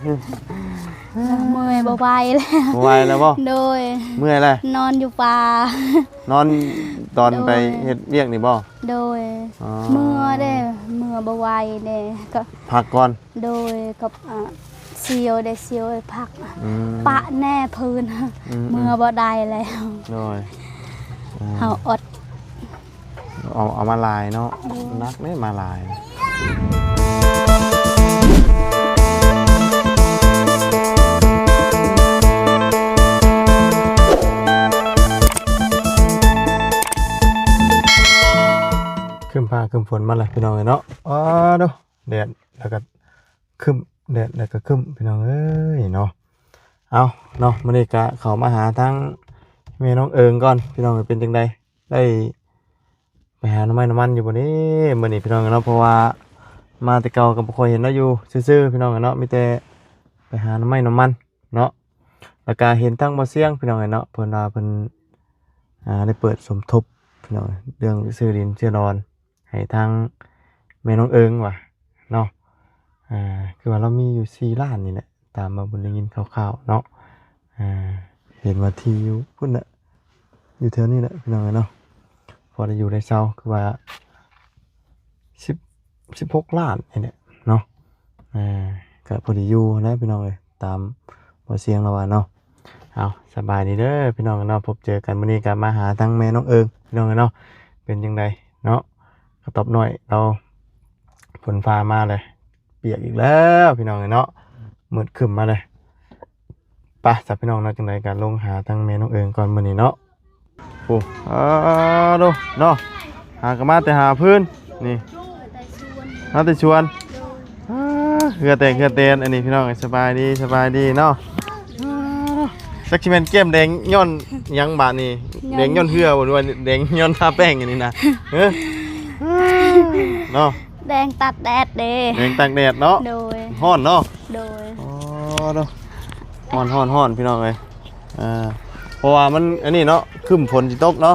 ເມື່ອຍບໍ່ໄຫວແລ້ວ. ບໍ່ໄຫວແລ້ວບໍ່? ໂດຍ. ເມື່ອຍແລ້ວ? ນອນຢູ່ປ່າ. ນອນຕອນໄປເຮັດວຽກນີ້ບໍ່? ໂດຍ. ອໍ ເມື່ອເດ້ ເມື່ອບໍ່ໄຫວເດ້ ກໍພັກກ່ອນ. ໂດຍ ກັບ ອ່າ ສ່ຽວເດ້ ສ່ຽວພັກ. ອືມ ປະແນ່ພື້ນ. ອືມໆ ເມື່ອບໍ່ໄດ້ແລ້ວ. ໂດຍ. ເຮົາອົດ. ເອົາ ເອົາມາຫຼາຍເນາະ. ໂດຍ. ໜັກເດ້ ມາຫຼາຍ. ຄຶ້ມຟ້າຄຶ້ມຝົນມາແລ້ວ ພີ່ນ້ອງເອີຍເນາະ. ອໍ ໂດ ແດດ ແລ້ວກໍຄຶ້ມ ແດດ ແລ້ວກໍຄຶ້ມ ພີ່ນ້ອງເອີຍເນາະ. ເອົາເນາະ ມື້ນີ້ກະເຂົ້າມາຫາທາງແມ່ນ້ອງເອີງກ່ອນ ພີ່ນ້ອງເອີຍ. ເປັນຈັ່ງໃດ ໄດ້ໄປຫາໜໍ່ໄມ້ໜໍ່ມັນຢູ່ບໍ່ເດ້ມື້ນີ້ ພີ່ນ້ອງເອີຍເນາະ? ເພາະວ່າມາແຕ່ເກົ່າກໍບໍ່ຄ່ອຍເຫັນລາວຢູ່ຊື່ໆ ພີ່ນ້ອງເອີຍເນາະ. ມີແຕ່ໄປຫາໜໍ່ໄມ້ໜໍ່ມັນເນາະ. ແລ້ວກະເຫັນທາງບ່າວຊຽງ ພີ່ນ້ອງເອີຍເນາະ ເພິ່ນວ່າເພິ່ນ ອ່າ ໄດ້ເປີດສົມທົບ ພີ່ນ້ອງເອີຍ ເລື່ອງຊື້ດິນຊື້ດອນ ໃຫ້ທາງແມ່ນ້ອງເອີງວ່າເນາະ. ອ່າ ຄືວ່າລາວມີຢູ່ສີ່ລ້ານນີ້ແຫຼະ ຕາມວ່າບຸນໄດ້ຍິນຂ່າວໆເນາະ. ອ່າ ເຫັນວ່າທີ່ຢູ່ພຸ້ນແຫຼະ ຢູ່ແຖວນີ້ແຫຼະ ພີ່ນ້ອງເອີຍເນາະ. ພໍໄດ້ຢູ່ໄດ້ເຊົາ ຄືວ່າສິບ ສິບຫົກລ້ານນີ້ແຫຼະເນາະ. ອ່າ ກໍພໍດີຢູ່ນະ ພີ່ນ້ອງເອີຍ ຕາມບ່າວຊຽງລາວວ່າເນາະ. ເອົາ ສະບາຍດີເດີ ພີ່ນ້ອງເນາະ. ພົບເຈີກັນມື້ນີ້ກໍມາຫາທາງແມ່ນ້ອງເອີງ ພີ່ນ້ອງເນາະ. ເປັນຈັ່ງໃດເນາະ ກະຕອບນ້ອຍລາວ ຝົນຟ້າມາເລີຍ ປຽກອີກແລ້ວ ພີ່ນ້ອງເນາະ. ມືດຄຶ້ມມາເລີຍ. ໄປ ສະ ພີ່ນ້ອງເນາະ ຈັ່ງໃດກໍລົງຫາທາງແມ່ນ້ອງເອີງກ່ອນມື້ນີ້ເນາະ. ໂອ້ ອາ ໂດ ເນາະ ຫາກໍມາແຕ່ຫາຟືນນີ້ ມາແຕ່ສວນ. ອາ ເຫື່ອແຕກເຫື່ອແຕນ ອັນນີ້ພີ່ນ້ອງ. ສະບາຍດີ ສະບາຍດີເນາະ. ອາ ຈັກຊິແມ່ນແກ້ມແດງຍ້ອນຫຍັງບາດນີ້ ແດງຍ້ອນເຫື່ອບໍ່ ຫຼືວ່າແດງຍ້ອນທາແປ້ງອັນນີ້ນະ? ເອີ ເນາະ ແດງຕາກແດດເດ້ ແດງຕາກແດດເນາະ. ໂດຍ. ຮ້ອນເນາະ. ໂດຍ. ອໍ ເນາະ ຮ້ອນໆໆ ພີ່ນ້ອງເອີຍ. ອ່າ ເພາະວ່າມັນອັນນີ້ເນາະ ຄຶ້ມຝົນຊິຕົກເນາະ.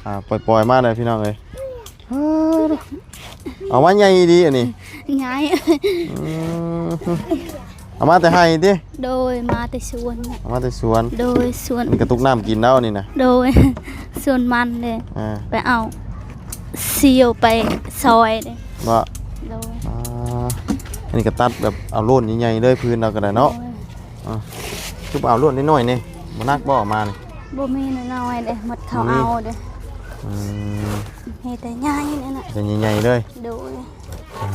ອ່າ ປ່ອຍໆມາເລີຍ ພີ່ນ້ອງເອີຍ. ເອົາມາໃຫຍ່ດີອັນນີ້ ໃຫຍ່. ອືມ ເອົາມາແຕ່ໄຮ່ຕິ? ໂດຍ ມາແຕ່ສວນ. ເອົາມາແຕ່ສວນ. ໂດຍ ສວນ. ອັນນີ້ກະຕຸກນ້ຳກິນແລ້ວນີ້ນະ. ໂດຍ ສວນມັນເດ້. ອ່າ ໄປເອົາສ່ຽວໄປຊອຍເດ້. ບໍ່? ໂດຍ. ອ່າ ອັນນີ້ກະຕັດແບບເອົາໂລ້ນໃຫຍ່ໆເລີຍ ພື້ນເຮົາກະໄດ້ເນາະ. ໂດຍ. ອ່າ ຄືບໍ່ເອົາໂລ້ນນ້ອຍໆນີ້ ບໍ່ໜັກບໍ່ ເອົາມານີ້? ບໍ່ມີນ້ອຍໆເດ້ ໝົດເຂົາເອົາເດ້. ອືມ ເຮັດແຕ່ໃຫຍ່ນີ້ນະ ເຮັດແຕ່ໃຫຍ່ໆເລີຍ. ໂດຍ. ອ່າ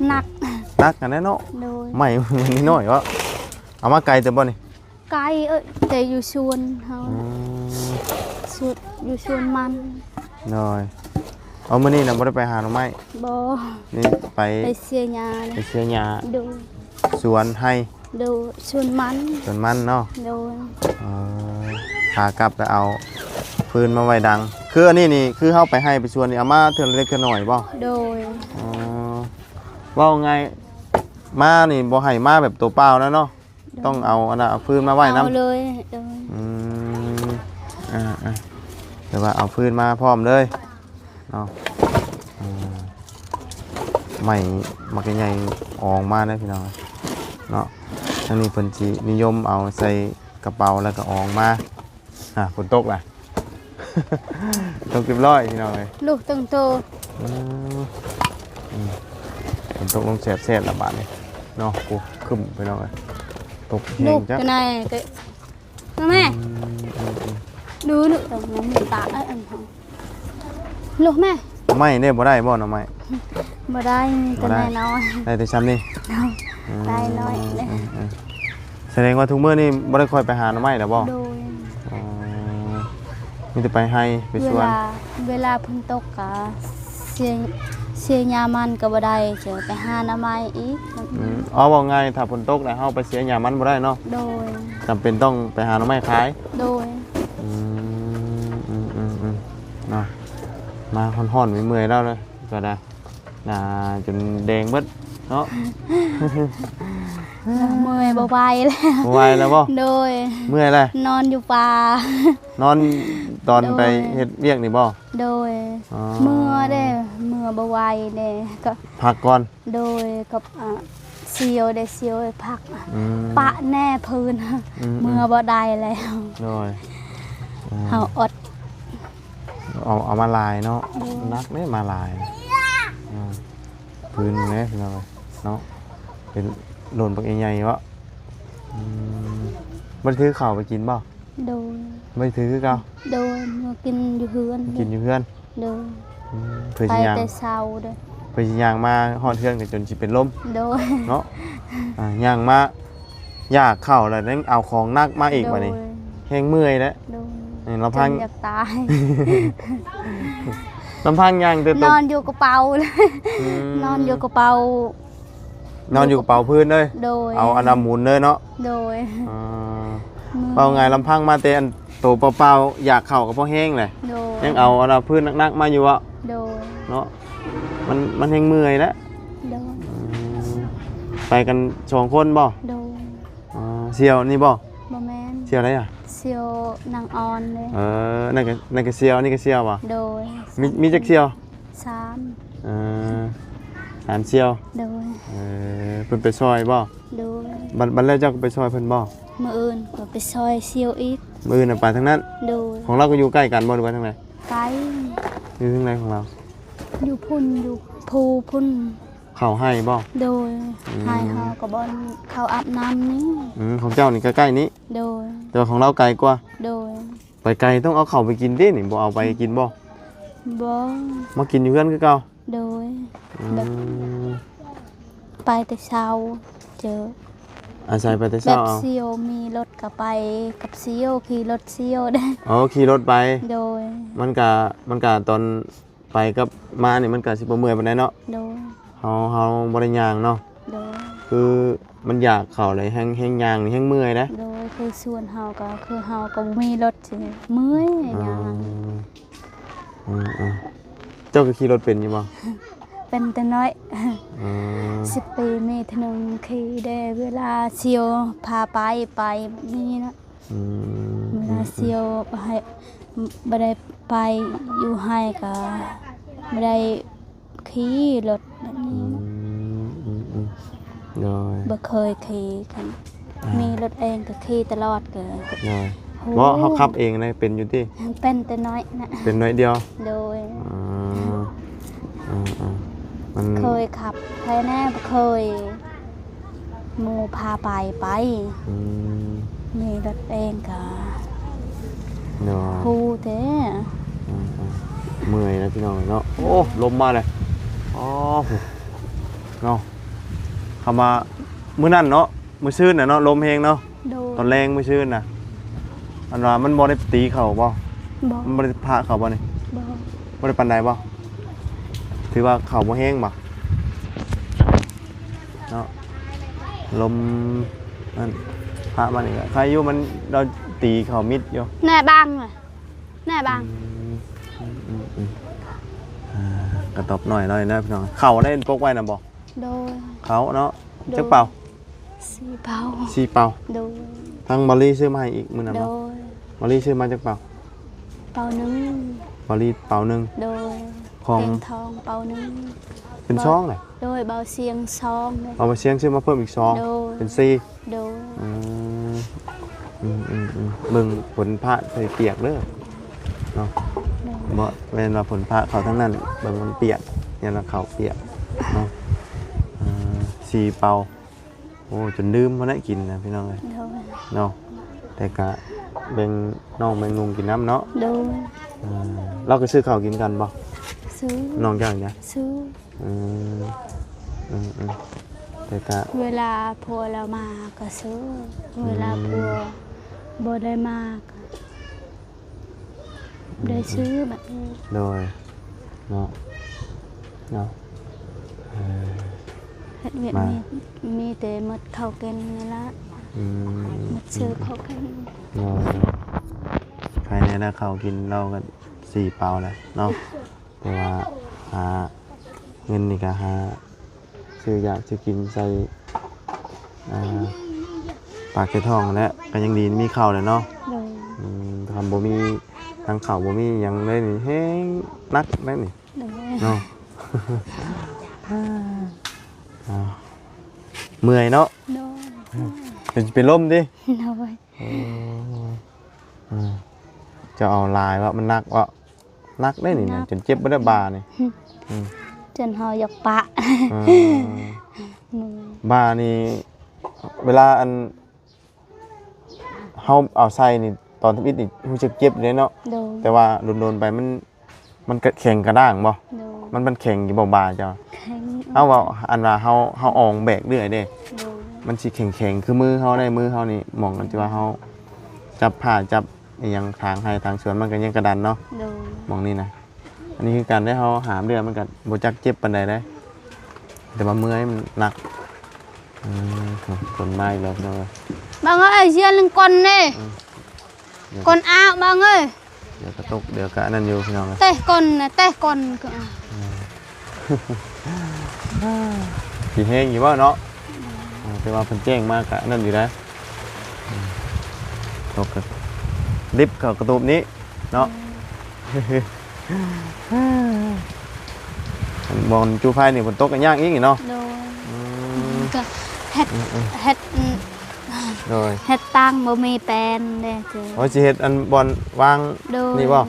ໜັກ ໜັກຫັ້ນແຫຼະເນາະ. ໂດຍ. ໄມ້ມັນນ້ອຍວະ. ເອົາມາໄກແຕ່ບໍ່ນີ້? ໄກເອີຍ ແຕ່ຢູ່ສວນເຮົາ. ອືມ ສວນ ຢູ່ສວນມັນ. ໂດຍ. ເອົາ ມື້ນີ້ນະບໍ່ໄດ້ໄປຫາໜໍ່ໄມ້? ບໍ່. ນີ້ໄປ ໄປເສຍຫຍ້າ. ໄປເສຍຫຍ້າ. ໂດຍ. ສວນໄຮ່. ໂດຍ ສວນມັນ. ສວນມັນເນາະ. ໂດຍ. ເອີ ຂາກັບໄປເອົາຟືນມາໄວ້ດັງ. ຄືອັນນີ້ນີ້ ຄືເຮົາໄປໄຮ່ໄປສວນນີ້ ເອົາມາເທື່ອລະເລັກເທື່ອໜ້ອຍບໍ່? ໂດຍ. ອໍ ເວົ້າງ່າຍ ມານີ້ບໍ່ໃຫ້ມາແບບຕົວເປົ່ານະເນາະ. ໂດຍ. ຕ້ອງເອົາອັນນະ ເອົາຟືນມາໄວ້ນຳ. ເອົາເລີຍ. ໂດຍ. ອືມ ອ່າໆ ແຕ່ວ່າເອົາຟືນມາພ້ອມເລີຍເນາະ. ອືມ ໄມ້ໝາກໃຫຍ່ໆອອກມາເດ້ ພີ່ນ້ອງເນາະ. ທາງນີ້ເພິ່ນຊິນິຍົມເອົາໃສ່ກະເປົາແລ້ວກໍອອກມາ. ອ່າ ຝົນຕົກລະ ຕົກຮຽບຮ້ອຍ ພີ່ນ້ອງເອີຍ. ລູກຕັ້ງໂຕ. ອືມ ອືມ ຝົນຕົກລົງແຊບໆລະບາດນີ້ເນາະ. ໂອ້ ຄຶ້ມ ພີ່ນ້ອງເອີຍ ຕົກແຮງ. ລູກ ຈັກ ຕົວໃຫຍ່ກໍ ມາແມ່. ອືມ ອືມໆ ດູລູກ ຕາເອີຍ ອັນ ລູກແມ່. ໄມ້ນີ້ບໍ່ໄດ້ບໍ່ ໜໍ່ໄມ້? ບໍ່ໄດ້ ມີແຕ່ ບໍ່ໄດ້ ໄດ້ນ້ອຍ. ໄດ້ແຕ່ຊ່ຳນີ້. ໂດຍ. ອືມ ໄດ້ນ້ອຍເດ້. ອືມໆ ສະແດງວ່າທຸກມື້ນີ້ບໍ່ໄດ້ຄ່ອຍໄປຫາໜໍ່ໄມ້ແລ້ວບໍ່? ໂດຍ. ອໍ ມີແຕ່ໄປໄຮ່ໄປສວນ. ເວລາ ເວລາຝົນຕົກກະເສຍ ເສຍຫຍ້າມັນກໍບໍ່ໄດ້ ຈະໄປຫາໜໍ່ໄມ້ອີກ. ອືມ ເອົາ ເວົ້າງ່າຍ ຖ້າຝົນຕົກແລ້ວເຮົາໄປເສຍຫຍ້າມັນບໍ່ໄດ້ເນາະ. ໂດຍ. ຈຳເປັນຕ້ອງໄປຫາໜໍ່ໄມ້ຂາຍ. ໂດຍ. ອືມ ອືມໆໆ ເນາະ ມາຮ້ອນໆ ເມື່ອຍໆແລ້ວເລີຍກໍໄດ້. ໜ້າຈົນແດງເບິດເນາະ. ເມື່ອຍບໍ່ໄຫວແລ້ວ. ບໍ່ໄຫວແລ້ວບໍ່? ໂດຍ. ເມື່ອຍແລ້ວ? ນອນຢູ່ປ່າ. ນອນຕອນ ໂດຍ ໄປເຮັດວຽກນີ້ບໍ່? ໂດຍ. ອໍ ເມື່ອເດ້ ເມື່ອບໍ່ໄຫວເດ້ ກໍພັກກ່ອນ. ໂດຍ ກັບ ອ່າ ສ່ຽວເດ້ ສ່ຽວໄປພັກ ອືມ ປະແນ່ພື້ນ ອືມໆ ເມືອບໍ່ໄດ້ແລ້ວ ໂດຍ ອ່າ ເຮົາອົດ ເອົາ ເອົາມາຫຼາຍເນາະ ໂດຍ ໜັກເດ້ມາຫຼາຍ ອ່າ ພື້ນເດ້ພີ່ນ້ອງເອີຍເນາະ ເປັນໂລນບັກໃຫຍ່ໆເນາະ ອືມ ບໍ່ໄດ້ຖືເຂົ້າໄປກິນບໍ່? ໂດຍ ບໍ່ໄດ້ຖືຄືເກົ່າ ໂດຍ ມາກິນຢູ່ເຮືອນ ກິນຢູ່ເຮືອນ ໂດຍ ອືມ ເພື່ອ ໄປ ຊິຍ່າງ ແຕ່ເຊົ້າເດ້ ເພື່ອຊິຍ່າງມາຮອດເຮືອນກໍຈົນຊິເປັນລົມ ໂດຍ ເນາະ ອ່າ ຍ່າງມາຢາກເຂົ້າແລ້ວຍັງເອົາຂອງໜັກມາອີກ ໂດຍ ບັດນີ້ແຮງເມື່ອຍແລ້ວ ໂດຍ ເອີ ລຳພັງ ຈົນຢາກຕາຍ ລຳພັງຍ່າງແຕ່ ນອນຢູ່ກະເປົາເລີຍ ອືມ ນອນຢູ່ກະເປົາ ນອນຢູ່ກະເປົາພື້ນເລີຍ ໂດຍ ເອົາອັນນັ້ນໝູນເລີຍເນາະ ໂດຍ ອ່າ ເວົ້າງ່າຍລຳພັງມາແຕ່ອັນໂຕເປົ່າໆ ຢາກເຂົ້າກໍພໍແຮງແຫຼະ ໂດຍ ຍັງເອົາອັນນັ້ນພື້ນໜັກໆມາຢູ່ເບາະ ໂດຍ ເນາະ ມັນ ມັນແຮງເມື່ອຍແຫຼະ ໂດຍ ອືມ ໄປກັນສອງຄົນບໍ່? ໂດຍ ອ່າ ສ່ຽວນີ້ບໍ່? ບໍ່ແມ່ນ ສ່ຽວໃດອະ? ສ່ຽວນາງອອນເດ້ ເອີ ນັ້ນກໍ ນັ້ນກໍສ່ຽວ ອັນນີ້ກໍສ່ຽວບໍ່? ໂດຍ ມີ ມີຈັກສ່ຽວ? ສາມ ເອີ ສາມສ່ຽວ ໂດຍ ເອີ ເພິ່ນໄປຊ່ອຍບໍ່? ໂດຍ ບັດ ບັດແລ້ວເຈົ້າກໍໄປຊ່ອຍເພິ່ນບໍ່? ມື້ອື່ນກໍໄປຊ່ອຍສ່ຽວອີກ ມື້ອື່ນນະໄປທາງນັ້ນ ໂດຍ ຂອງລາວກໍຢູ່ໃກ້ກັນບໍ່ ຫຼືວ່າທາງໃດ? ໄກ ຢູ່ທາງໃດຂອງລາວ? ຢູ່ພຸ້ນ ຢູ່ພູພຸ້ນ ເຂົ້າໄຮ່ບໍ່? ໂດຍ ອືມ ໄຮ່ເຮົາກໍບ່ອນເຂົາອາບນ້ຳນີ້ ອືມ ຂອງເຈົ້ານີ້ໃກ້ໆນີ້ ໂດຍ ແຕ່ວ່າຂອງລາວໄກກວ່າ ໂດຍ ໄປໄກຕ້ອງເອົາເຂົ້າໄປກິນຕິນີ້ ບໍ່ເອົາໄປກິນບໍ່? ບໍ່ ມາກິນຢູ່ເຮືອນຄືເກົ່າ ໂດຍ ອືມ ແບບໄປແຕ່ເຊົ້າ ເຈີ ອາໄສໄປແຕ່ເຊົ້າ ແບບ ເອົາ ສ່ຽວມີລົດກໍໄປກັບສ່ຽວ ຂີ່ລົດສ່ຽວໄດ້ ອໍ ຂີ່ລົດໄປ ໂດຍ ມັນກະ ມັນກະຕອນໄປກັບມານີ້ມັນກະຊິບໍ່ເມື່ອຍປານໃດເນາະ ໂດຍ ເຮົາ ເຮົາບໍ່ໄດ້ຍ່າງເນາະ ໂດຍ ຄືມັນຢາກເຂົ້າແລ້ວແຮງ ແຮງຍ່າງນີ້ແຮງເມື່ອຍເດ້ ໂດຍ ຄືສວນເຮົາກໍ ຄືເຮົາກໍບໍ່ມີລົດຊິເມື່ອຍ ອໍ ຍ່າງ ອືມໆ ເຈົ້າກໍຂີ່ລົດເປັນຢູ່ບໍ່? ເປັນແຕ່ນ້ອຍ ອໍ ສິບປີມີເທື່ອໜຶ່ງຂີ່ແດ່ ເວລາສ່ຽວພາໄປ ໄປນີ້ນະ ອືມ ເວລາສ່ຽວໃຫ້ ບໍ່ໄດ້ໄປຢູ່ໄຮ່ກໍບໍ່ໄດ້ຂີ່ລົດແບບນີ້ ອືມ ອືມໆ ໂດຍ ບໍ່ເຄີຍຂີ່ກັນ ອ່າ ມີລົດເອງກໍຂີ່ຕະຫຼອດ ກໍ ໂດຍ ໂອ້ ບໍ່ ເຮົາຂັບເອງນະ ເປັນຢູ່ຕິ? ເປັນແຕ່ນ້ອຍນະ ເປັນໜ້ອຍດຽວ ໂດຍ ອ່າ ເອີໆ ມັນ ເຄີຍຂັບ ໃຜແນ່ບໍ່ເຄີຍ ໝູ່ພາໄປ ໄປ ອືມ ມີລົດເອງກໍ ໂດຍ ຮູ້ແທ້ ອືມໆ ເມື່ອຍນະພີ່ນ້ອງເນາະ ໂອ້ ລົມມາແລ້ວ ອໍ ເນາະ ຄຳວ່າມື້ນັ້ນເນາະ ມື້ຊືນນະເນາະ ລົມແຮງເນາະ ໂດຍ ຕອນແລງມື້ຊືນນະ ອັນວ່າມັນບໍ່ໄດ້ຕີເຂົ້າບໍ່? ບໍ່ ມັນບໍ່ໄດ້ພະເຂົ້າບໍ່ນີ້? ບໍ່ ບໍ່ໄດ້ປານໃດບໍ່? ຖືວ່າເຂົ້າບໍ່ແຮງບໍ່? ເນາະ ລົມນັ້ນ ພະມານີ້ກໍໃຄຢູ່ ມັນ ລາວຕີເຂົ້າມິດຢູ່ ແນ່ບັງ ແນ່ບັງ ອືມ ອືມໆ ອ່າ ກະຕອບໜ້ອຍໆ ເນາະພີ່ນ້ອງ ເຂົ້າໄດ້ປົກໄວ້ນະບໍ່? ໂດຍ ເຂົ້າເນາະ ໂດຍ ຈັກເປົາ? ສີ່ເປົາ ສີ່ເປົາ ໂດຍ ທາງບາລີຊື້ມາໃຫ້ອີກມື້ນັ້ນ ໂດຍ ບາລີຊື້ມາຈັກເປົາ? ເປົາໜຶ່ງ ບາລີເປົາໜຶ່ງ ໂດຍ ຂອງ ຕຽງທອງເປົາໜຶ່ງ ເປັນສອງເລີຍ ໂດຍ ເບົາຊຽງສອງ ເອົາເບົາຊຽງຊື້ມາເພີ່ມອີກສອງ ໂດຍ ເປັນສີ່ ໂດຍ ອືມ ອືມໆ ເບິ່ງຝົນພະໃສ່ປຽກເດີເນາະ ໂດຍ ບໍ່ແມ່ນວ່າຝົນພະເຂົ້າທາງນັ້ນ ເບິ່ງມັນປຽກ ຢ້ານວ່າເຂົ້າປຽກເນາະ ອ່າ ສີ່ເປົາ ໂອ້ ຈົນລືມພຸ້ນແຫຼະກິນນະພີ່ນ້ອງເອີຍ ໂດຍ ເນາະ ແຕ່ກະແບ່ງນ້ອງແບ່ງລຸງກິນນຳເນາະ ໂດຍ ອ່າ ລາວກໍຊື້ເຂົ້າກິນກັນບໍ່? ຊື້ ນ້ອງເຈົ້ານີ້ນະ ຊື້ ອືມ ອືມໆ ແຕ່ກະ ເວລາຜົວລາວມາກໍຊື້ ອືມ ເວລາຜົວບໍ່ໄດ້ມາກໍ ໄດ້ຊື້ບັດນີ້ ໂດຍ ເນາະ ເນາະ ເອີ ເຮັດວຽກ ມາ ມີ ມີແຕ່ໝົດເຂົ້າກິນນີ້ລະ ອືມ ໝົດຊື້ເຂົ້າກິນ ໂດຍ ໃຜແນ່ລະເຂົ້າກິນລາວກໍສີ່ເປົາແຫຼະເນາະ ແຕ່ວ່າຫາເງິນນີ້ກໍຫາ ຊື້ຢາກຊື້ກິນໃສ່ ອ່າ ປາກໃສ່ທ້ອງຫັ້ນແຫຼະ ກໍຍັງດີມີເຂົ້າແຫຼະເນາະ ໂດຍ ອືມ ຄັນບໍ່ມີທັງເຂົ້າບໍ່ມີຫຍັງເລີຍນີ້ແຮງໜັກເດ້ນີ້ ໂດຍ ເນາະ ອ່າ ເມື່ອຍເນາະ. ໂດຍ. ເປັນ ເປັນລົມຕິ? ໂດຍ. ເອີ ເຈົ້າເອົາຫຼາຍວະ? ມັນໜັກວະ? ໜັກເດ້ນີ້ນະ. ໜັກ. ຈົນເຈັບເບິດແລ້ວບ່ານີ້. ອືມ ຈົນເຮົາຢາກປະ. ເອີ ເມື່ອຍ. ບ່ານີ້ ເວລາອັນ ເຮົາເອົາໃສ່ນີ້ ຕອນທຳອິດນີ້ຮູ້ສຶກເຈັບເດ້ເນາະ. ໂດຍ. ແຕ່ວ່າດົນໆໄປມັນ ມັນກະແຂງກະດ້າງບໍ່? ໂດຍ. ມັນ ມັນແຂງຢູ່ບໍ່ບ່າເຈົ້າ? ແຂງ. ເອົາ ເວົ້າອັນວ່າເຮົາ ເຮົາອອງແບກເລື້ອຍເດ້. ໂດຍ. ມັນຊິແຂງໆ ຄືມືເຮົາໄດ໋. ມືເຮົານີ້ ໝ່ອງອັນທີ່ວ່າເຮົາຈັບຜ້າ ຈັບອີ່ຫຍັງ ຖາງໄຮ່ຖາງສວນ ມັນກະຍັງກະດັນເນາະ. ໂດຍ. ໝ່ອງນີ້ນະ ອັນນີ້ຄືກັນເດ້ ເຮົາຫາມເລື່ອຍ ມັນກະບໍ່ຈັກເຈັບປານໃດເດ້ ແຕ່ວ່າເມື່ອຍ ມັນໜັກ. ອືມ ຝົນມາອີກແລ້ວພີ່ນ້ອງເອີຍ. ບັງເອີຍ ເຊຍເລື່ອງກ່ອນເດ້. ອືມ ກ່ອນອາບບັງເອີຍ. ດຽວກະຕົກ ດຽວກະອັນນັ້ນຢູ່ພີ່ນ້ອງເອີຍ. ແຕະກ່ອນນະ ແຕະກ່ອນກະ ອືມ ຊິແຮງຢູ່ບໍ່ເນາະ? ອືມ ແຕ່ວ່າເພິ່ນແຈ້ງມາກະອັນນັ້ນຢູ່ໄດ໋. ອືມ ຕົກກະລິບເຂົ້າກະຕູບນີ້ເນາະ. ອືມ ບ່ອນຈູ່ໄຟນີ້ ຝົນຕົກກະຍາກອີກນີ້ເນາະ. ໂດຍ. ອືມ ກະເຮັດ ອືມໆ ເຮັດ ອືມ ໂດຍ ເຮັດຕັ່ງບໍ່ມີແປ້ນເດ້. ໂອ້ຍ ຊິເຮັດອັນບ່ອນວາງ ໂດຍ ນີ້ບໍ່?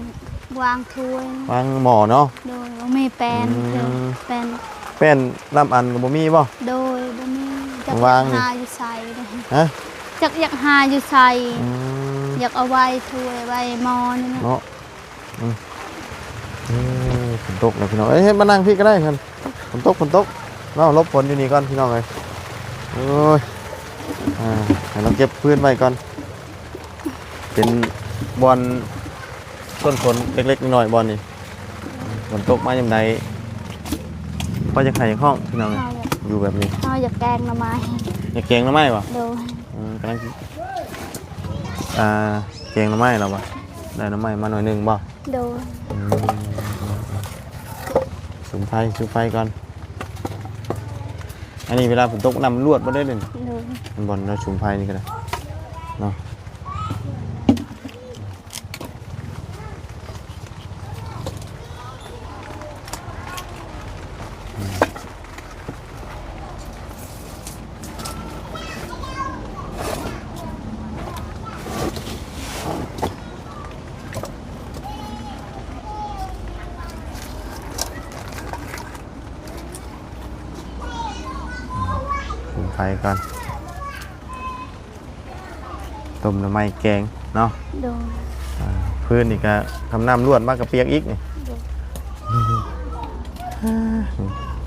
ວາງຖ້ວຍ ວາງໝໍ້ເນາະ. ໂດຍ. ບໍ່ມີແປ້ນ. ອືມ ແປ້ນ ແປ້ນລຳອັນກະບໍ່ມີບໍ່? ໂດຍ. ບໍ່ມີ. ຈັກຫາຢູ່ໃສເດ້. ຮະ? ຈັກຢາກຫາຢູ່ໃສ. ອືມ ຢາກເອົາໄວ້ຖ້ວຍໄວ້ໝໍ້ນີ້ນະ ເນາະ. ອືມ ເອີ ຝົນຕົກແລ້ວພີ່ນ້ອງເອີຍ. ເຮັດ ມານັ່ງພີ້ກະໄດ້ ຝົນຕົກ ຝົນຕົກເນາະ. ຫຼົບຝົນຢູ່ນີ້ກ່ອນພີ່ນ້ອງເອີຍ. ໂອ້ຍ ອ່າ ໃຫ້ລາວເກັບຟືນໄວ້ກ່ອນ. ເປັນບ່ອນຊົນຝົນເລັກໆນ້ອຍໆ ບ່ອນນີ້. ຝົນຕົກມາຍາມໃດ ພໍຢາກໄຫ້ຢາກຮ້ອງພີ່ນ້ອງເອີຍ. ເຮົາຢາກ ຢູ່ແບບນີ້ ເຮົາຢາກແກງໜໍ່ໄມ້. ຢາກແກງໜໍ່ໄມ້ບໍ່? ໂດຍ. ອືມ ກຳລັງ ອ່າ ແກງໜໍ່ໄມ້ແລ້ວບໍ່? ໄດ້ໜໍ່ໄມ້ມາໜ່ວຍໜຶ່ງບໍ່? ໂດຍ. ອືມ ສຸມໄຟ ສຸມໄຟກ່ອນ. ອັນນີ້ເວລາຝົນຕົກນ້ຳມັນລວດບໍ່ໄດ້ເດ້. ໂດຍ. ມັນບ່ອນເຮົາສຸມໄຟນີ້ກະໄດ້ເນາະ. ສຸມໄຟກ່ອນ. ຕົ້ມໜໍ່ໄມ້ແກງເນາະ. ໂດຍ. ອ່າ ພື້ນນີ້ກະ ຄັນນ້ຳລວດມາກະປຽກອີກນີ້. ໂດຍ.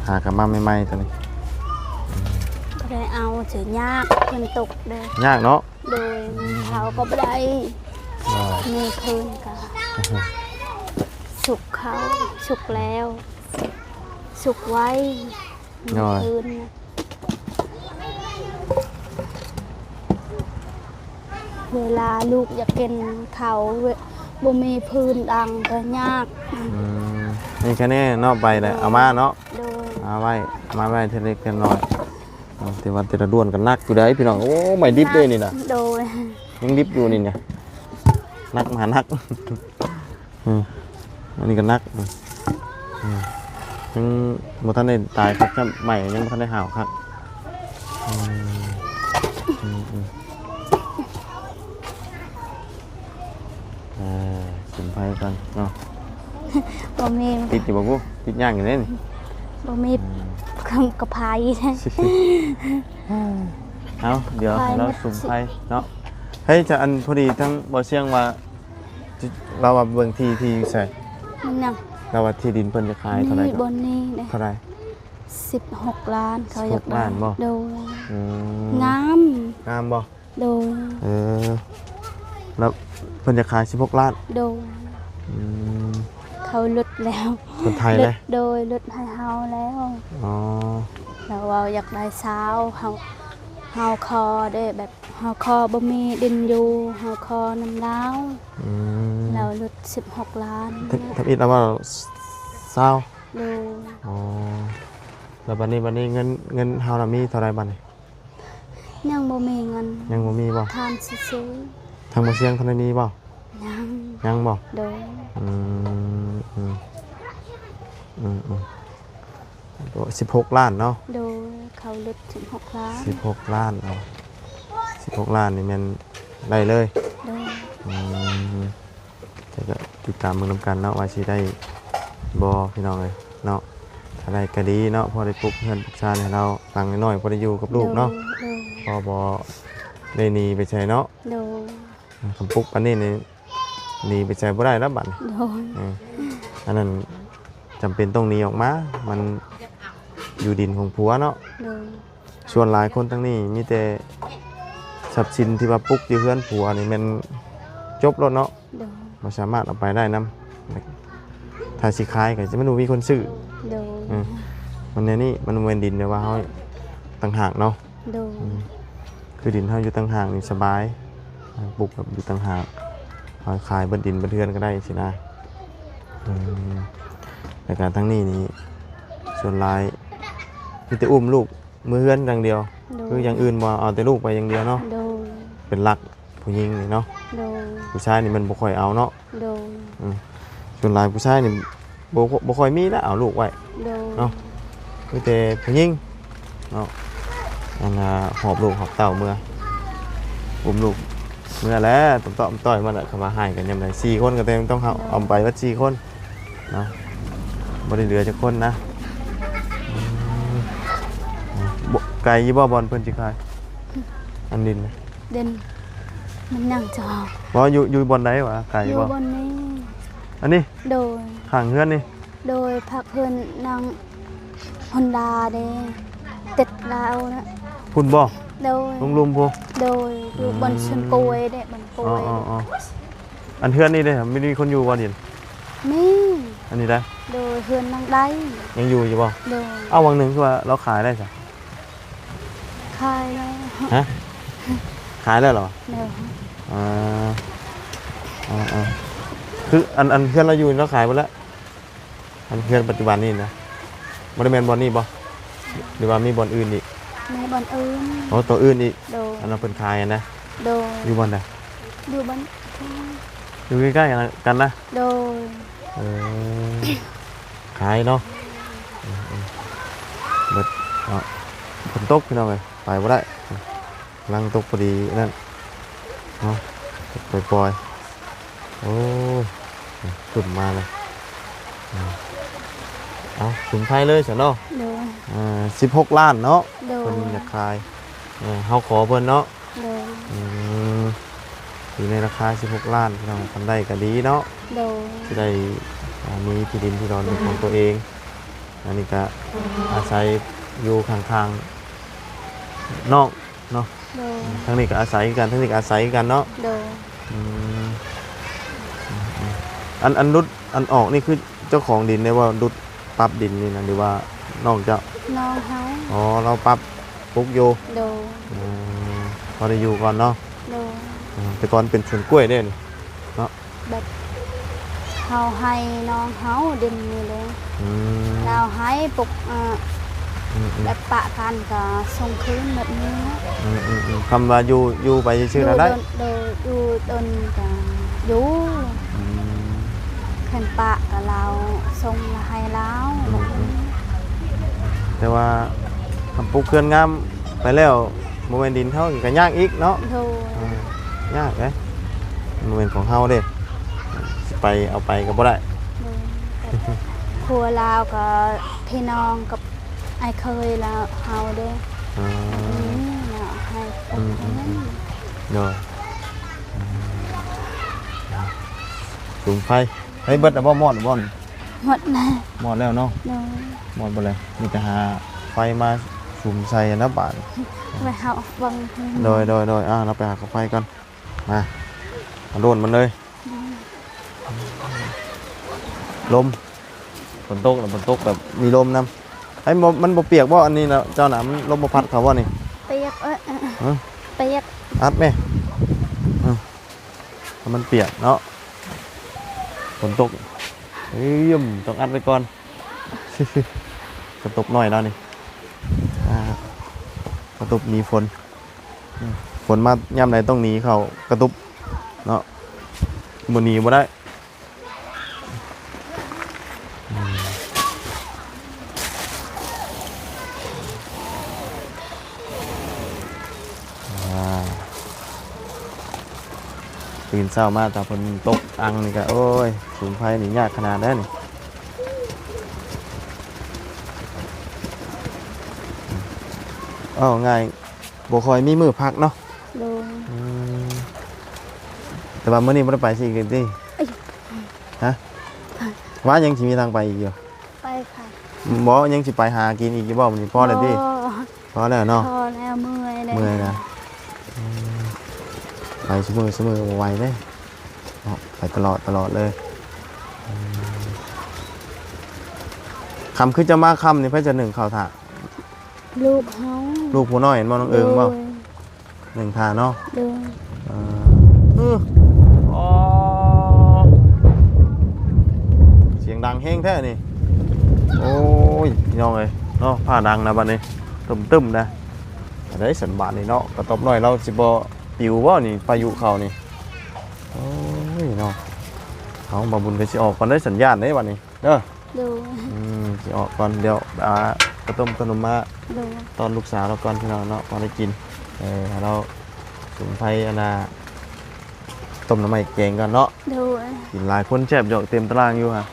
ຫາກະມາໃໝ່ໆ ໂຕນີ້ ບໍ່ໄດ້ເອົາ ຊິຍາກ ຝົນຕົກເດ້. ຍາກເນາະ. ໂດຍ. ອືມ ເຂົາກະບໍ່ໄດ້. ໂດຍ. ມີພື້ນກະ ສຸກເຂົ້າ ສຸກແລ້ວ ສຸກໄວ. ໂດຍ. ເວລາລູກຢາກກິນເຂົ້າ ບໍ່ມີພື້ນດັງກະຍາກ. ອືມ ນີ້ກະແນ່ເນາະ ໄປແລ້ວ ໂດຍ ເອົາມາເນາະ. ໂດຍ. ເອົາໄວ້ ເອົາມາໄວ້ເທື່ອເລັກເທື່ອນ້ອຍ. ແຕ່ວ່າແຕ່ລະດ້ວນກະໜັກຢູ່ໃດ໋ພີ່ນ້ອງ. ໂອ້ ໄມ້ດິບເດ້ນີ້ນະ. ໂດຍ. ຍັງດິບຢູ່ນີ້ນະ ໜັກມະຫາໜັກ. ອືມ ອັນນີ້ກະໜັກ. ອືມ ອືມ ຍັງບໍ່ທັນໄດ້ຕາຍຄັກຊ້ຳ ໄມ້ຍັງບໍ່ທັນໄດ້ຫາວຄັກ. ອືມ ອືມ ອືມ ອ່າ ສຸມໄຟກ່ອນເນາະ. ບໍ່ມີ ຕິດຢູ່ບໍ່? ຕິດຍ່າງຢູ່ເດ້ນີ້. ບໍ່ມີ ອືມ ກະໄພ. ເອົາ ດຽວໃຫ້ລາວສຸມໄຟເນາະ. ເຮີ້ຍ ຈະ ອັນ ພໍດີທັງບໍ່ຊຽງວ່າ ລາວວ່າເບິ່ງທີ່ ທີ່ຢູ່ໃສ? ຫຍັງ? ລາວວ່າທີ່ດິນເພິ່ນຈະຂາຍເທົ່າໃດ? ນີ້ ເທົ່າໃດ? ສິບຫົກລ້ານ ເຂົາຢາກໄດ້. ສິບຫົກລ້ານບໍ່? ໂດຍ. ອືມ ງາມ ງາມບໍ່? ໂດຍ. ເອີ ແລ້ວເພິ່ນຈະຂາຍສິບຫົກລ້ານ? ໂດຍ. ອືມ ເຂົາຫຼຸດແລ້ວ ເພິ່ນໄຖ່ແລ້ວ. ໂດຍ ຫຼຸດໃຫ້ເຮົາແລ້ວ. ອໍ ລາວເວົ້າຢາກໄດ້ຊາວ ເຮົາ ເຮົາຂໍເດ້ ແບບ ເຮົາຂໍບໍ່ມີດິນຢູ່ ເຮົາຂໍນຳລາວ. ອືມ ລາວຫຼຸດສິບຫົກລ້ານ. ທຳ ທຳອິດລາວວ່າຊາວ. ໂດຍ. ອໍ ແລ້ວບາດນີ້ ບາດນີ້ເງິນ ເງິນເຮົານະມີເທົ່າໃດບາດນີ້? ຍັງບໍ່ມີເງິນ. ຍັງບໍ່ມີບໍ່? ຖາມຊື່ໆ. ທາງບໍ່ຊຽງທັນໄດ້ມີບໍ່? ຍັງ. ຍັງບໍ່? ໂດຍ. ອືມ ອືມ ອືມ ອືມ. ສິບຫົກລ້ານເນາະ. ໂດຍ ເຂົາຫຼຸດສິບຫົກລ້ານ. ສິບຫົກລ້ານເນາະ ສິບຫົກລ້ານນີ້ແມ່ນໄດ້ເລີຍ. ໂດຍ ອືມ ແຕ່ກໍຕິດຕາມເບິ່ງນຳກັນເນາະ ວ່າຊິໄດ້ບໍ່ ພີ່ນ້ອງເອີຍເນາະ. ຖ້າໄດ້ກໍດີເນາະ ພໍໄດ້ປຸກເຮືອນປຸກຊານໃຫ້ລາວຫຼັງນ້ອຍໆ ພໍໄດ້ຢູ່ກັບລູກເນາະ. ໂດຍ ໂດຍ ພໍບໍ່ໄດ້ໜີໄປໃສເນາະ. ໂດຍ ຄັນປຸກປານນີ້ນີ້ ໜີໄປໃສບໍ່ໄດ້ແລ້ວບັດນີ້. ໂດຍ ເອີ ອັນນັ້ນຈຳເປັນຕ້ອງໜີອອກມາ ມັນຢູ່ດິນຂອງຜົວເນາະ. ໂດຍ ສ່ວນຫຼາຍຄົນທາງນີ້ມີແຕ່ຊັບສິນທີ່ວ່າປຸກຢູ່ເຮືອນຜົວນີ້ແມ່ນຈົບໂລດເນາະ. ໂດຍ ບໍ່ສາມາດເອົາໄປໄດ້ນຳ ຖ້າຊິຂາຍກໍຈະແມ່ນບໍ່ມີຄົນຊື້. ໂດຍ ເອີ ມັນແນວນີ້ ມັນບໍ່ແມ່ນດິນແບບວ່າເຮົາຕ່າງຫາກເນາະ. ໂດຍ ອືມ ຄືດິນເຮົາຢູ່ຕ່າງຫາກນີ້ສະບາຍ ປູກແບບຢູ່ຕ່າງຫາກ ເຮົາຂາຍເບິດດິນເບິດເຮືອນກໍໄດ້ຊີ້ນະ. ອືມ ແລ້ວກໍທາງນີ້ນີ້ ສ່ວນຫຼາຍມີແຕ່ອຸ້ມລູກເມືອເຮືອນຢ່າງດຽວ. ໂດຍ ຄືຢ່າງອື່ນບໍ່ ເອົາແຕ່ລູກໄປຢ່າງດຽວເນາະ. ໂດຍ ເປັນຫຼັກຜູ້ຍິງນີ້ເນາະ. ໂດຍ ຜູ້ຊາຍນີ້ມັນບໍ່ຄ່ອຍເອົາເນາະ. ໂດຍ ອືມ ສ່ວນຫຼາຍຜູ້ຊາຍນີ້ບໍ່ ບໍ່ຄ່ອຍມີນະເອົາລູກໄວ້. ໂດຍ ເນາະ ມີແຕ່ຜູ້ຍິງເນາະ ອັນນ່າ ຫອບລູກຫອບເຕົ້າເມືອ ອຸ້ມລູກເມືອແຫຼະ ຕ້ອມໆຕ່ອຍມາແຫຼະ. ຄຳວ່າໃຫ້ກັນຍາມໃດ ສີ່ຄົນກໍແຕ່ຕ້ອງເອົາ ໂດຍ ເອົາໄປເບິດສີ່ຄົນເນາະ ບໍ່ໄດ້ເຫຼືອຈັກຄົນນະ. ອືມ ບໍ່ ໄກຢູ່ບໍ່ບ່ອນເພິ່ນຊິຂາຍ ອັນດິນນະ? ເດັ່ນ ມັນຍັງຈະ ບໍ່ ຢູ່ ຢູ່ບ່ອນໃດຫວາ? ໄກບໍ່? ຢູ່ບ່ອນນີ້ ອັນນີ້? ໂດຍ ຂ້າງເຮືອນນີ້? ໂດຍ ພັກເຮືອນນາງ ຫົນດາເດ້ ຕິດລາວນະ. ພຸ້ນບໍ່? ໂດຍ ລົງລຸ່ມພຸ້ນ? ໂດຍ ຢູ່ ອືມ ບ່ອນສວນກ້ວຍເດ້ ບ່ອນກ້ວຍ. ອໍໆໆ ອັນເຮືອນນີ້ເດ້ ມີ ມີຄົນຢູ່ບໍ່ດິນ? ມີ ອັນນີ້ໄດ໋? ໂດຍ ເຮືອນນາງໄດ້ ຍັງຢູ່ຢູ່ບໍ່? ໂດຍ ເອົາ ຫວ່າງໜຶ່ງຄືວ່າລາວຂາຍໄດ້ຊະ? ຂາຍແລ້ວ. ຮະ? ຂາຍແລ້ວເຫລອ? ໂດຍ ເອີ ເອີໆ ຄືອັນ ອັນເຮືອນລາວຢູ່ນີ້ລາວຂາຍເບິດແລ້ວ? ອັນເຮືອນປັດຈຸບັນນີ້ນະ ບໍ່ໄດ້ແມ່ນບ່ອນນີ້ບໍ່ ຫຼືວ່າມີບ່ອນອື່ນອີກ? ມີບ່ອນອື່ນ. ໂອ້ ໂຕອື່ນອີກ. ໂດຍ ອັນນັ້ນເພິ່ນຂາຍຫັ້ນນະ. ໂດຍ ຢູ່ບ່ອນໃດ? ຢູ່ບ້ານ ຢູ່ໃກ້ໆກັນນະ. ໂດຍ ເອີ ຂາຍເນາະ. ເອີໆ ເບິດເນາະ ຝົນຕົກພີ່ນ້ອງເອີຍ ໄປບໍ່ໄດ້. ກຳລັງຕົກພໍດີນັ້ນເນາະ ຕົກປ່ອຍໆ. ໂອ້ຍ ຂຶ້ນມາເລີຍ. ເອົາ ສຸມໄພເລີຍຊະເນາະ. ໂດຍ ເອີ ສິບຫົກລ້ານເນາະ. ໂດຍ ເພິ່ນຢາກຂາຍ ເອີ ເຮົາຂໍເພິ່ນເນາະ. ໂດຍ ອືມ ຢູ່ໃນລາຄາສິບຫົກລ້ານ ພີ່ນ້ອງ ຄັນໄດ້ກໍດີເນາະ. ໂດຍ ຊິໄດ້ ອ່າ ມີທີ່ດິນທີ່ດອນເປັນຂອງຕົວເອງ. ອັນນີ້ກໍອາໄສຢູ່ຂ້າງໆນ້ອງ ເນາະ. ໂດຍ ທາງນີ້ກໍອາໄສຄືກັນ ທາງນີ້ກໍອາໄສຄືກັນເນາະ. ໂດຍ ອືມ ອັນ ອັນຫຼຸດ ອັນອອກນີ້ຄືເຈົ້າຂອງດິນເດ້ບໍ່ ຫຼຸດປັບດິນນີ້ນະ ຫຼືວ່ານ້ອງເຈົ້າ? ນ້ອງເຮົາ. ອໍ ລາວປັບປຸກຢູ່. ໂດຍ ອືມ ພໍໄດ້ຢູ່ກ່ອນເນາະ. ໂດຍ ອືມ ແຕ່ກ່ອນເປັນສວນກ້ວຍເດ້ນີ້ເນາະ. ແບບເຮົາໃຫ້ນ້ອງເຮົາດິນນີ້ເດ້. ອືມ ລາວໃຫ້ປົກ ເອີ ອືມໆ ແບບປະກັນກໍສົ່ງຄືນແບບນີ້. ອືມໆ ຄຳວ່າຢູ່ ຢູ່ໄປຊື່ໆນັ້ນໄດ້. ໂດຍ ຢູ່ດົນກໍຢູ່. ອືມ ຄັນປະກໍລາວສົ່ງໃຫ້ລາວ. ອືມໆ ແຕ່ວ່າຄຳປຸກເຮືອນງາມໄປແລ້ວ ບໍ່ແມ່ນດິນເຮົາອີກ ກໍຍາກອີກເນາະ. ໂດຍ ເອີ ຍາກເດ້ ບໍ່ແມ່ນຂອງເຮົາເດ້ ຊິໄປເອົາໄປກໍບໍ່ໄດ້. ໂດຍ ຜົວລາວກໍພີ່ນ້ອງກັບອ້າຍເຂີຍລາວເຮົາເດ້. ອືມ ອືມ ລາວໃຫ້ ອືມໆໆ ໂດຍ ສຸມໄຟ ໃຫ້ເບິດແລ້ວບໍ່? ມອດບໍ່? ໝົດແລ້ວ ໝົດແລ້ວເນາະ. ໂດຍ ໝົດເບິດແລ້ວ ມີແຕ່ຫາໄຟມາສຸມໃສ່ນະບາດ. ໄວ້ເຮົາເບິ່ງ. ໂດຍ ໂດຍ ໂດຍ ອ່າ ເຮົາໄປຫາກອງໄຟກ່ອນ. ມາ ມາໂດນມັນເລີຍ. ໂດຍ ລົມ ຝົນຕົກ ຝົນຕົກແບບມີລົມນຳ. ໄອ້ ມັນບໍ່ປຽກບໍ່ ອັນນີ້ນະ ເຈົ້ານະ ມັນລົມບໍ່ພັດເຂົາບໍ່ນີ້? ປຽກ ເອີ ຮະ? ປຽກ ອັດແມ່ ອື ໃຫ້ມັນປຽກເນາະ ຝົນຕົກ. ເອີຍ ຕ້ອງອັດໄວ້ກ່ອນ. ກະຕຸກນ້ອຍເນາະນີ້ ອ່າ ກະຕຸກໜີຝົນ. ອື ຝົນມາຍາມໃດຕ້ອງໜີເຂົ້າກະຕຸກເນາະ ບໍ່ໜີບໍ່ໄດ້. ອືມ ຕື່ນເຊົ້າມາ ຕາຝົນຕົກອັ່ງນີ້ກະ ໂອ້ຍ ສຸມໄຟນີ້ຍາກຂະໜາດໃດນີ້. ເວົ້າງ່າຍ ບໍ່ຄ່ອຍມີມື້ພັກເນາະ. ໂດຍ. ອືມ ແຕ່ວ່າມື້ນີ້ບໍ່ໄດ້ໄປຊິອີກຕິ? ເອີຍ ຮະ? ວ່າຍັງຊິມີທາງໄປອີກຢູ່? ໄປ ໄປ ບໍ່ ຍັງຊິໄປຫາກິນອີກຢູ່ບໍ່ມື້ນີ້? ພໍແລ້ວຕິ? ບໍ່ ພໍແລ້ວເນາະ? ພໍແລ້ວ ເມື່ອຍແລ້ວ ເມື່ອຍນະ. ອືມ ໄປຊຸມື້ ຊຸມື້ບໍ່ໄຫວເດ້ເນາະ ໄປຕະຫຼອດ ຕະຫຼອດເລີຍ. ອືມ ຄ່ຳຄືຈະມາຄ່ຳນີ້ ໃຜຈະໜຶ້ງເຂົ້າຖ້າ? ລູກເຮົາ ລູກຜູ້ນ້ອຍແມ່ນບໍ່ ນ້ອງເອີງບໍ່? ໂດຍ. ໜຶ້ງຖ້າເນາະ. ໂດຍ. ເອີ ອໍ ສຽງດັງແຮງແທ້ນີ້. ໂອ້ຍ ພີ່ນ້ອງເອີຍເນາະ ຟ້າດັງນະບັດນີ້ ຕຶ້ມໆ ນະ. ອັນໃດສັນບາດນີ້ເນາະ ກະຕອບນ້ອຍລາວຊິບໍ່ປິວບໍ່ນີ້ ພາຍຸເຂົ້ານີ້? ໂອ້ຍເນາະ. ເອົາ ບ່າວບຸນກະຊິອອກກ່ອນເດີ ສັນຍານເດ້ບັດນີ້ເດີ. ໂດຍ. ອືມ ຊິອອກກ່ອນ ດຽວ ອ່າ ເອົາຕົ້ມຂະໜົມມາ ໂດຍ ຕ້ອນລູກສາວລາວກ່ອນ ພີ່ນ້ອງເນາະ ພໍໄດ້ກິນ. ເອີ ໃຫ້ລາວສຸມໄຟ ອັນນ່າ ຕົ້ມໜໍ່ໄມ້ແກງກ່ອນເນາະ. ໂດຍ. ກິນຫຼາຍຄົນແຊບຢອກເຕັມຕະລ່າງຢູ່ຫະ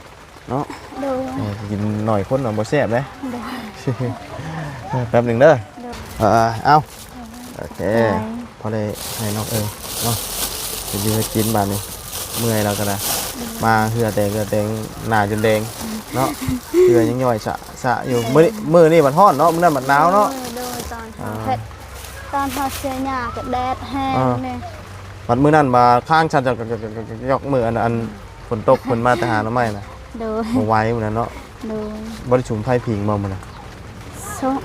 ເນາະ. ໂດຍ. ເອີ ກິນໜ້ອຍຄົນນະບໍ່ແຊບເດ້. ໂດຍ. ເອີ ແປັບໜຶ່ງເດີ. ໂດຍ. ເອີ ເອົາ ໂອເຄ ໄດ້ ພໍໄດ້ໃຫ້ນ້ອງເອີງເນາະ ເຮັດຢູ່ເຮັດກິນບາດນີ້ ເມື່ອຍແລ້ວກໍໄດ້ ໂດຍ ມາເຫື່ອແຕກເຫື່ອແຕງ ໜ້າຈົນແດງເນາະ ເຫື່ອຍັງຍ້ອຍຊະໆຢູ່. ໂດຍ. ມື້ນີ້ ມື້ນີ້ບັດຮ້ອນເນາະ ມື້ນັ້ນບັດໜາວເນາະ. ໂດຍ ໂດຍ ຕອນເຮົາ ອ່າ ເຮັດ ຕອນເຮົາເສຍຫຍ້າກໍແດດແຮງ ອ່າ ເດ້ ບັດມື້ນັ້ນມາຄ້າງຊັນ ຍອກ ຍອກ ຍອກ ຍອກ ມື້ອັນ ອັນ ຝົນຕົກເພິ່ນມາແຕ່ຫາໜໍ່ໄມ້ນະ. ໂດຍ. ບໍ່ໄຫວມື້ນັ້ນເນາະ. ໂດຍ. ບໍ່ໄດ້ສຸມໄຟຜິງບໍ່ມື້ນັ້ນ? ສຸມ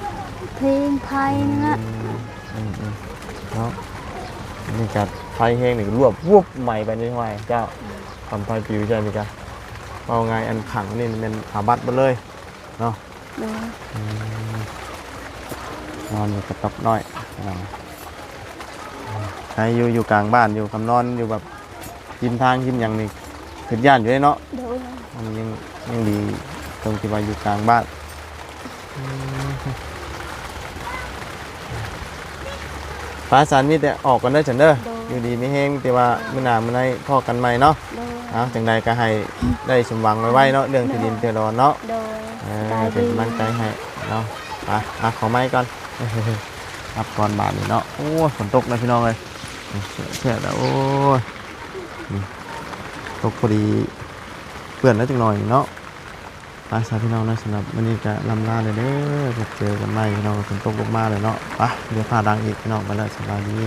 ຜິງໄຟນີ້ລະ. ອືມ ອືມໆ ເນາະ ນີ້ກະໄຟແຮງນີ້ລວບວຸບໄໝໄປນີ້ ຫ້ວຍເຈົ້າ. ອືມ ຄັນໄຟປິວໃສ່ນີ້ກະ ເວົ້າງ່າຍ ອັນຂັງນີ້ແມ່ນອາບັດເບິດເລີຍເນາະ. ໂດຍ. ອືມ ນອນຢູ່ກະຕອບນ້ອຍ ໃຫ້ຢູ່ ຢູ່ກາງບ້ານ ຢູ່ຄຳນອນ ຢູ່ແບບ ຮິມທາງ ຮິມຫຍັງນີ້ ຄືຢ້ານຢູ່ເດ້ເນາະ. ໂດຍ. ມັນຍັງ ຍັງດີຕົງທີ່ວ່າຢູ່ກາງບ້ານ. ອືມ ໄປ ຊັ້ນມີແຕ່ອອກກ່ອນເດີ ຊັ້ນເດີ. ໂດຍ. ຢູ່ດີມີແຮງ ມີແຕ່ວ່າມື້ໜ້າມື້ໃນພໍ້ກັນໃໝ່ເນາະ. ໂດຍ. ເອົາ ຈັ່ງໃດກໍໃຫ້ໄດ້ສົມຫວັງໄວໆເນາະ ເລື່ອງທີ່ດິນ ໂດຍ ທີ່ດອນເນາະ. ໂດຍ. ເອີ ສະບາຍດີ ເປັນກຳລັງໃຈໃຫ້ເນາະ. ໄປ ອ່ະ ຂໍໄມ້ກ່ອນ ຮັບກ່ອນບາດນີ້ເນາະ. ໂອ້ຍ ຝົນຕົກແລ້ວ ພີ່ນ້ອງເອີຍ. ເສຍແລ້ວ ໂອ້ຍ ຕົກພໍດີ ເປື້ອນແລ້ວຈັກໜ້ອຍເນາະ. ໄປຊະ ພີ່ນ້ອງເນາະ ສຳລັບມື້ນີ້ກະລ່ຳລາແລ້ວເດີ ພົບເຈີກັນໃໝ່ ພີ່ນ້ອງ. ຝົນຕົກລົງມາແລ້ວເນາະ. ໄປ ດຽວຟ້າດັງອີກ ພີ່ນ້ອງ. ໄປແລ້ວ ສະບາຍດີ.